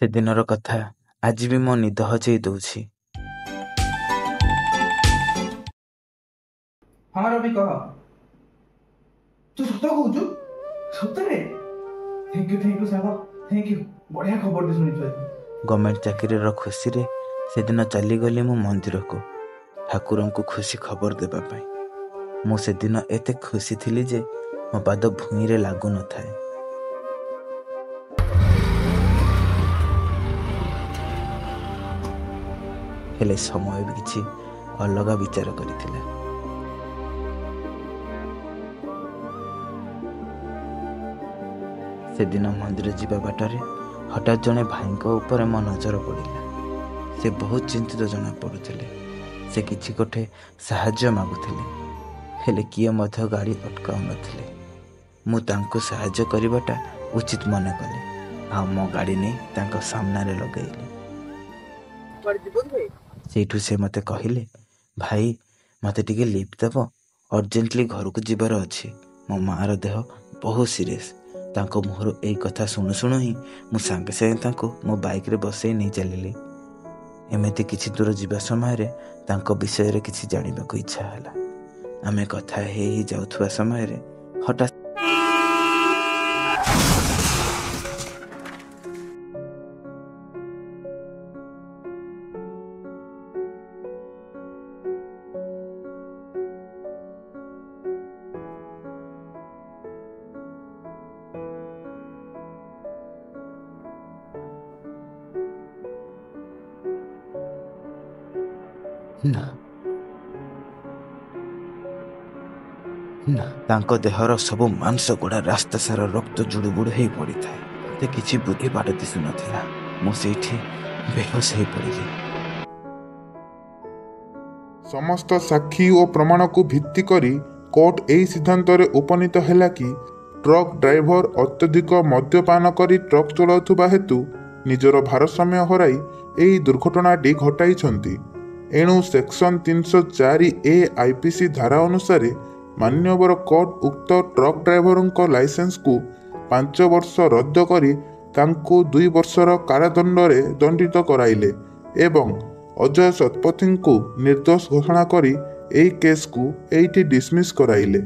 ସେଦିନର କଥା ଆଜି ବି ମୋ ନିଦ ହଜେଇ ଦଉଛି। ହଁ ରବି, କହ। ତୁ ସତ କହୁଛୁ? ସତରେ? Thank you, thank you ସାଙ୍ଗ, thank you. ବଢିଆ ଖବରଟେ ଶୁଣିଛୁ ଆଜି। ଗଭର୍ଣ୍ଣମେଣ୍ଟ ଚାକିରିର ଖୁସିରେ ସେଦିନ ଚାଲିଗଲି ମୁଁ ମନ୍ଦିରକୁ ଠାକୁରଙ୍କୁ ଖୁସି ଖବର ଦେବା ପାଇଁ। ମୁଁ ସେଦିନ ଏତେ ଖୁସି ଥିଲି ଯେ ମୋ ପାଦ ଭୂଇଁରେ ଲାଗୁନଥାଏ। ହେଲେ ସମୟ ବି କିଛି ଅଲଗା ବିଚାର କରିଥିଲା। ସେଦିନ ମନ୍ଦିର ଯିବା ବାଟରେ ହଠାତ୍ ଜଣେ ଭାଇଙ୍କ ଉପରେ ମୋ ନଜର ପଡ଼ିଲା। ସେ ବହୁତ ଚିନ୍ତିତ ଜଣାପଡ଼ୁଥିଲେ। ସେ କିଛି ଗୋଟେ ସାହାଯ୍ୟ ମାଗୁଥିଲେ, ହେଲେ କିଏ ମଧ୍ୟ ଗାଡ଼ି ଅଟକାଉନଥିଲେ। ମୁଁ ତାଙ୍କୁ ସାହାଯ୍ୟ କରିବାଟା ଉଚିତ ମନେ କଲି ଆଉ ମୋ ଗାଡ଼ି ନେଇ ତାଙ୍କ ସାମ୍ନାରେ ଲଗେଇଲି। କୁଆଡେ ଯିବ କି ଭାଇ? ସେଇଠୁ ସେ ମୋତେ କହିଲେ, ଭାଇ, ମୋତେ ଟିକେ ଲିଫ୍ଟ ଦେବ? ଅର୍ଜେଣ୍ଟଲି ଘରକୁ ଯିବାର ଅଛି। ମୋ ମାଆର ଦେହ ବହୁତ ସିରିୟସ୍। ତାଙ୍କ ମୁହଁରୁ ଏଇ କଥା ଶୁଣୁ ଶୁଣୁ ହିଁ ମୁଁ ସାଙ୍ଗେ ସାଙ୍ଗେ ତାଙ୍କୁ ମୋ ବାଇକ୍ରେ ବସେଇ ନେଇ ଚାଲିଲି। ଏମିତି କିଛି ଦୂର ଯିବା ସମୟରେ ତାଙ୍କ ବିଷୟରେ କିଛି ଜାଣିବାକୁ ଇଚ୍ଛା ହେଲା। ଆମେ କଥା ହେଇ ହେଇ ଯାଉଥିବା ସମୟରେ ହଠାତ୍ ନା ନା, ତାଙ୍କ ଦେହର ସବୁ ମାଂସ ଗୁଡ଼ା ରାସ୍ତା ସାରା ରକ୍ତ ଜୁଡୁବୁଡୁ ହେଇ ପଡ଼ିଥାଏ। ମୋତେ କିଛି ବୁଦ୍ଧି ବାଟ ଦିଶୁନଥିଲା। ମୁଁ ସେଇଠି ବେହୋସ ହେଇ ପଡ଼ିଲି। ସମସ୍ତ ସାକ୍ଷୀ ଓ ପ୍ରମାଣକୁ ଭିତ୍ତି କରି କୋର୍ଟ ଏହି ସିଦ୍ଧାନ୍ତରେ ଉପନୀତ ହେଲା କି ଟ୍ରକ୍ ଡ୍ରାଇଭର ଅତ୍ୟଧିକ ମଦ୍ୟପାନ କରି ଟ୍ରକ୍ ଚଳାଉଥିବା ହେତୁ ନିଜର ଭାରସାମ୍ୟ ହରାଇ ଏହି ଦୁର୍ଘଟଣାଟି ଘଟାଇଛନ୍ତି। ଏଣୁ ସେକ୍ସନ 304 ଏ ଆଇପିସି ଧାରା ଅନୁସାରେ ମାନ୍ୟବର କୋର୍ଟ ଉକ୍ତ ଟ୍ରକ୍ ଡ୍ରାଇଭରଙ୍କ ଲାଇସେନ୍ସକୁ 5 ବର୍ଷ ରଦ୍ଦ କରି ତାଙ୍କୁ 2 ବର୍ଷର କାରାଦଣ୍ଡରେ ଦଣ୍ଡିତ କରାଇଲେ ଏବଂ ଅଜୟ ଶତପଥୀଙ୍କୁ ନିର୍ଦ୍ଦୋଷ ଘୋଷଣା କରି ଏହି କେସ୍କୁ ଏଇଠି ଡିସମିସ୍ କରାଇଲେ।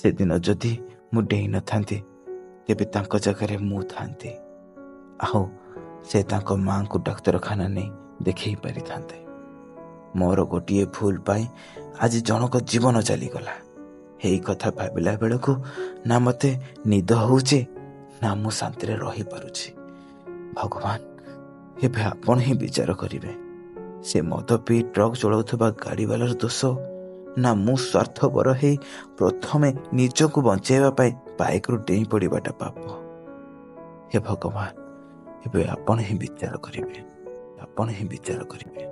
ସେଦିନ ଯଦି ମୁଁ ଡେଇଁ ନଥାନ୍ତି, ତେବେ ତାଙ୍କ ଜାଗାରେ ମୁଁ ଥାନ୍ତି ଆଉ ସେ ତାଙ୍କ ମାଆଙ୍କୁ ଡାକ୍ତରଖାନା ନେଇ ଦେଖେଇ ପାରିଥାନ୍ତେ। ମୋର ଗୋଟିଏ ଭୁଲ ପାଇଁ ଆଜି ଜଣକ ଜୀବନ ଚାଲିଗଲା। ଏଇ କଥା ଭାବିଲା ବେଳକୁ ନା ମୋତେ ନିଦ ହେଉଛି ନା ମୁଁ ଶାନ୍ତିରେ ରହିପାରୁଛି। ଭଗବାନ, ଏବେ ଆପଣ ହିଁ ବିଚାର କରିବେ। ସେ ମଦ ପିଇ ଟ୍ରକ୍ ଚଳାଉଥିବା ଗାଡ଼ିବାଲାର ଦୋଷ ନା ମୁଁ ସ୍ୱାର୍ଥପର ହେଇ ପ୍ରଥମେ ନିଜକୁ ବଞ୍ଚେଇବା ପାଇଁ ବାଇକରୁ ଡେଇଁ ପଡ଼ିବାଟା ପାପ? ହେ ଭଗବାନ, ଏବେ ଆପଣ ହିଁ ବିଚାର କରିବେ, ଆପଣ ହିଁ ବିଚାର କରିବେ।